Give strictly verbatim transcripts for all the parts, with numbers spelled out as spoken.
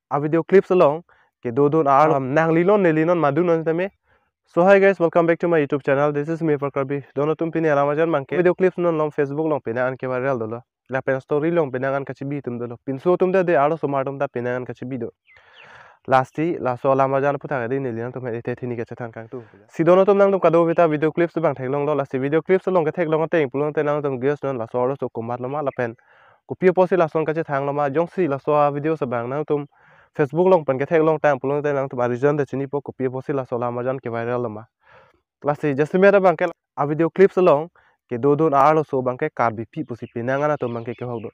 a video clips along kedodun ar, um, nanglinon nelinon madunnon tame. So hi guys, welcome back to my YouTube channel. This is me Karbi. Dono atum pini alam arjan abangke video clips non along Facebook along penang an ke viral dolo. Lapen story along penang an kachebi atum dolo. Pinso atum ta de, arlosomar atum ta penang an kachebi do. Lasi laso alam arjan aphuthak adi nelitum hedi te thini kachethan kangtung. Si dono atum nangtum kadokave ta video clips abang theklonglo, lasi video clips along ketheklong ateng pulote nangtum guess non laso arloso komat loma lapen kopi apotsi lason kachethang loma, jongsi laso a videos abang nangtum Facebook along pen ketheklong tang pulote nangtum a reason ta chinipo kopi apotsi laso alam arjan ke viral loma. Lasi jasemet abangke a video clips along kedodun arloso abangke Karbipi pusi penang an atum abangke kehok do.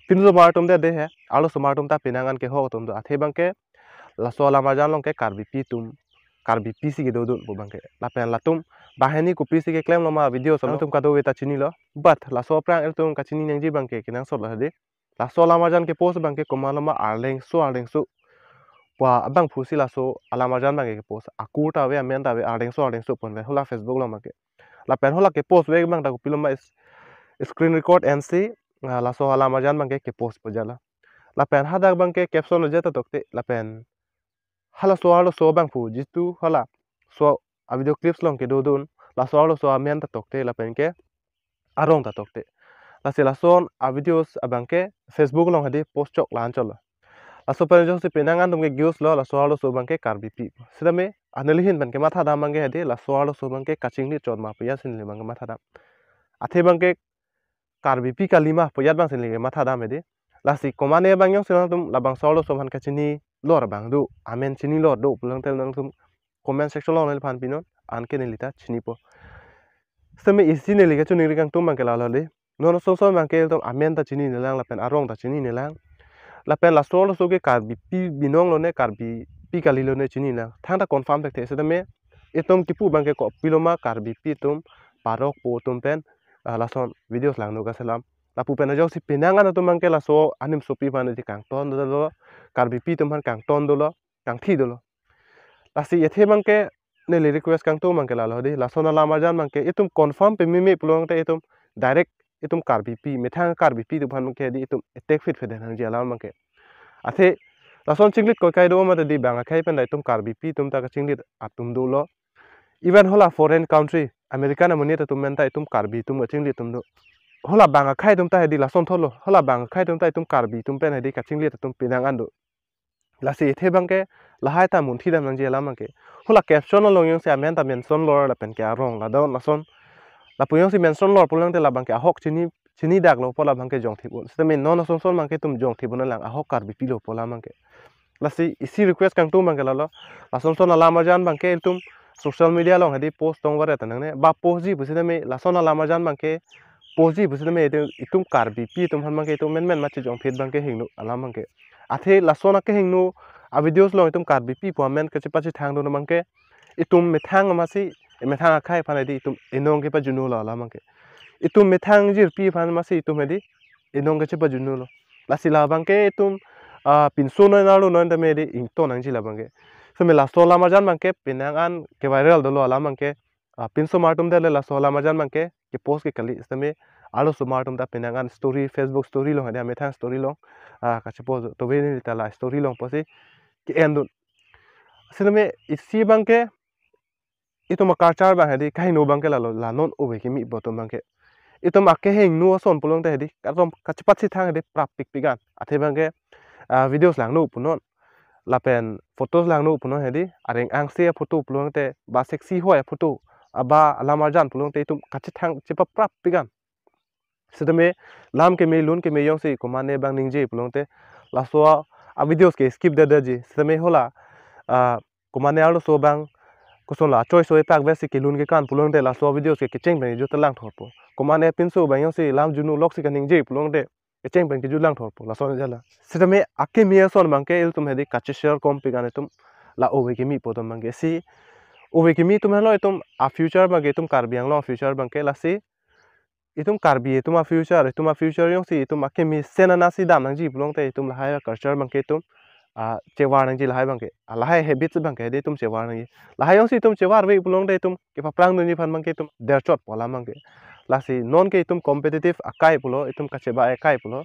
Pinsomar atum ta de he, arlosomar atum ta penang an kehok atum do. Athe abangke laso alam arjan along ke Karbipi atum, Karbipi si kedodun pu abangke. Lapen latum banghini kopisi keklem loma videos along atum kadokave ta chinilo. But laso aphrang ilitum kachini nangji abangke kenangsot lo hedi. Laso alam arjan ke post abangke komat loma, arlengso arlengso pu abangphu si laso alam arjan abangke ke post. Akur ta ave, amen ta ave, arlengso arlengso pu ave hula Facebook along abangke. Lapen hula ke post ave abang ta kopi loma is screen record ensi, ah, laso alam arjan abangke ke post pu jala. Lapen hadak abangke caption aja ta tokte, lapen halaso arloso abangphu jitu halaso a video clips along kedodun, laso arloso amen ta tokte lapen ke arong ta tokte. Lasi lason a videos abangke Facebook along hedi post chok la-an cholo. Laso pen jongsi penang an atum ke guess lo laso arloso abangke Karbipi. Sitame a neli ahin pen kematha dam abangke hedi laso arloso abangke kachinglit chot ma pu ya si neli abangke matha dam. Athe abangke Karbipi kalima pu ya abang si neli kematha dam hedi. Lasi komatne abang jongsi nangtum labangso arloso aphan kachinilo abang do, amen chinilo do pulote nangtum comment section along neliphan pinon, anke neli ta chinipo. Sitame isi neli kachiningri kangtung abangke lalo hedi. Non ason ason abangke ilitum amen ta chinine lang lapen arong ta chinine lang. Lapen laso arloso ke Karbipi binong lone, Karbipi kali lone chinine lang. Thangta confirm thekthe, sitame itum kipu abangke kopi loma Karbipi atum parokpo atum pen, ah, lason videos langno kaselam. Lapu pen ajok si penang an atum abangke laso animsopi aphan iti kangton dolo, Karbipi atum aphan kangton dolo, kangthi dolo. Lasi athe abangke neli request kangtung abangke lalo hedi, lason alam arjan abangke itum confirm pememe pulote itum direct itum Karbipi, methang Karbipi atum aphan abangke hedi itum attack phit phit nangji alam abangke. Athe lason chinglit koikai do mate hedi, bang akhei pen ta itum Karbipi atum ta kachinglit atum dolo. Even hula foreign country, American amonit atum pen ta itum Karbi atum kachinglit atum do. Hula bang akhei atum ta hedi lason thotlo, hula bang akhei atum ta itum Karbi atum pen hedi kachinglit atum penang an do. Lasi athe abangke lahai ta munthi dam nangji alam abangke. Hula caption along jongsi amen ta mention lor lapen ke arong ladak lason. Lapu jongsi mention lor pulote labangke ahok chini, chini dak lo pu labangke jongthip un. Sitame non ason ason abangke itum jongthip un lang, ahok Karbipi lo pu labangke. Lasi isi request kangtung abangke lalo. Lason ason alam arjan abangke itum social media along hedi post tong varet nangne. Ba postji pusitame lason alam arjan abangke postji pusitame itum, itum Karbipi atum aphan abangke itum menmen ma chejong phit abangke hingno alam abangke. Athe lason akehingno a videos along itum Karbipi pu amen kachepachethang dun abangke itum methang amatsi, methang akhei aphan hedi itum enong kepajuno lo alam abangke. Itum methang jirpi aphan amatsi itum hedi enong kachepajunolo. Lasi labangke itum, ah, pinso non arlo non tame hedi ington nangji labangke. Sitame laso alam arjan abangke penang an ke viral dolo alam abangke. Ah, pinsomar atum ta le laso alam arjan abangke ke post ke kali, sitame arlosomar atum ta penang an story, Facebook story along hedi, amethang story along, ah, kachepost do, tove neli ta la story along pusi ke-en dun. Sitame isi abangke itum a culture abang hedi kahingno abangke lalo, la non ove kimi pu atum abangke. Itum akehingno ason pulote hedi kadom kachepachethang hedi prap pikpik an. Athe abangke, ah, videos langno punon, lapen photos langno punon hedi, areng angse aphoto pulote, ba sexy hoi aphoto, aba alam arjan pulote itum kachethang chepaprap pik an. Sitame lam keme lun keme jongsi komatne abang ningje pulote laso a videos ke skip det detji. Sitame hula, ah, komatne arloso abang koson la choice oi pakvesi kelun kekan pulote laso a videos ke kecheng pen kejut langthorpo. Komatne pinso abang jongsi lam juno loksi kaningje pulote kecheng pen kejut langthorpo, lason jala. Sitame akeme ason abangke ilitum hedi kacheshare kom pik an itum la ove kimi pu atum abangke. Si ove kimi atum henlo itum a future abangke, itum Karbi Anglong future abangke. Lasi itum Karbi atum a future, itum a future jongsi itum akeme sen anatsi dam nangji pulote itum lahai culture abangke itum, ah, chevar nangji lahai abangke. Ah, lahai habits abangke hedi itum chevar nangji. Lahai jongsi itum chevarve pulote itum kepaphrang dunji aphan abangke itum derchotpo alam abangke. Lasi non ke itum competitive akai pulo, itum kachebai akai pulo.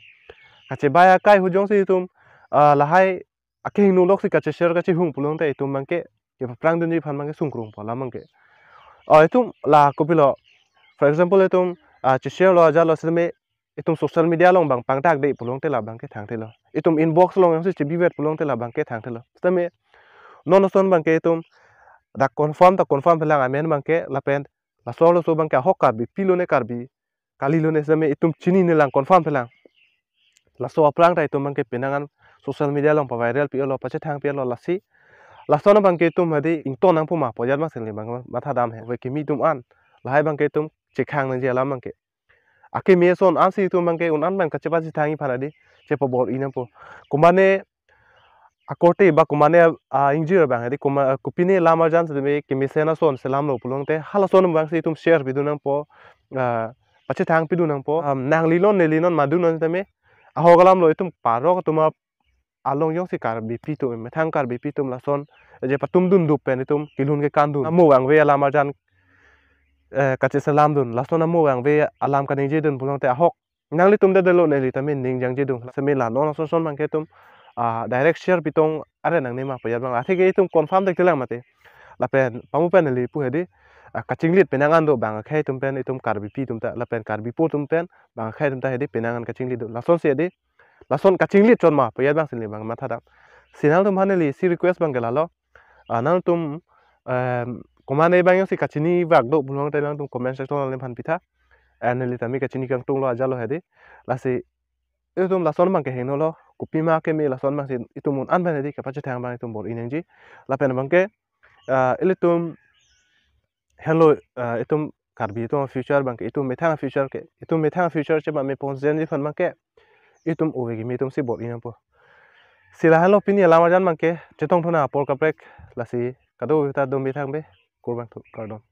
Kachebai akai ahut jongsi itum, ah, lahai akehingno loksi kacheshare kachehung pulote itum abangke kepaphrang dunji aphan abangke sungkrungpo alam abangke. O itum la kopilo, for example itum ah, chesharelo ajatlo sitame itum social media along abang pangthakde pulote la abangke thangthelo. Itum inbox along jongsi chebivet pulote la abangke thangthelo. Sitame non ason abangke itum dak confirm ta confirm pelang amen abangke lapen laso laso abangke ahok Karbipi lone Karbi kalilone sitame itum chinine lang, confirm pelang. Laso aphrang ta itum abangke penang an social media along paviralpi-etlo, pachethangpi-etlo lasi. Lason abangke itum hadi ingtonnangpo ma pu ajat abang si neli abang mathadam he. Ove kimi atum an lahai abangke itum chekhang nangji alam abangke. Akimi ason ansi itum abangke un an abang kachepachethangji aphan hadi chepabor-i nangpo. Komane akorte ba komane ah, ingjir abang hadi koma kopine alam arjan sitame kemesen ason selamlo pulote halason abangsi itum share pidun nangpo, ah, pachethangpidun nangpo. Am, nangli non neli non madun non sitame ahok alamlo itum parok atum along jongsi Karbipi atum, methang Karbipi atum lason je patum dundup pen itum kelun kekandun, amo vangve alam arjan eh, kacheselamdun, lason amo vangve alam kaningjedun pulote ahok nanglitum dedetlo neli tame ning jangjedun. Sitame la non ason ason abangke itum ah, direct share pitong are nangne ma pu ajat abang. Atheke itum confirm thekthelang mate. Lapen pamu pen neli pu hadi ah, kachinglit penang an do, bang akhei atum pen itum Karbipi atum ta lapen Karbipo atum pen bang akhei atum ta hadi penang an kachinglit do. Lasonsi hadi lason kachinglit chot ma pu ajat abang si neli abang mathadam. Si nangtum aphan neli isi request abangke lalo. Ah, nangtum em, komane abang jongsi kachinivak do pulote nangtum comment section along nephan pitha. Eh, neli tame kachini kangtunglo ajatlo hadi. Lasi itum lason abangke hingnolo, kopima keme lason abangsi itum un an abang hadi kapachethang abang itum bor-i nangji. Lapen abangke ah, ilitum helo ah, itum Karbi atum future abangke, itum methang future ke, itum methang future chepame ponji aphan abangke itum ove kimi atumsi bor-i nangpo. Si lahenlo pini alam arjan abangke, chetongthu nang apor kaprek, lasi kadokave ta dome thangbe, kurvangthu, kardom.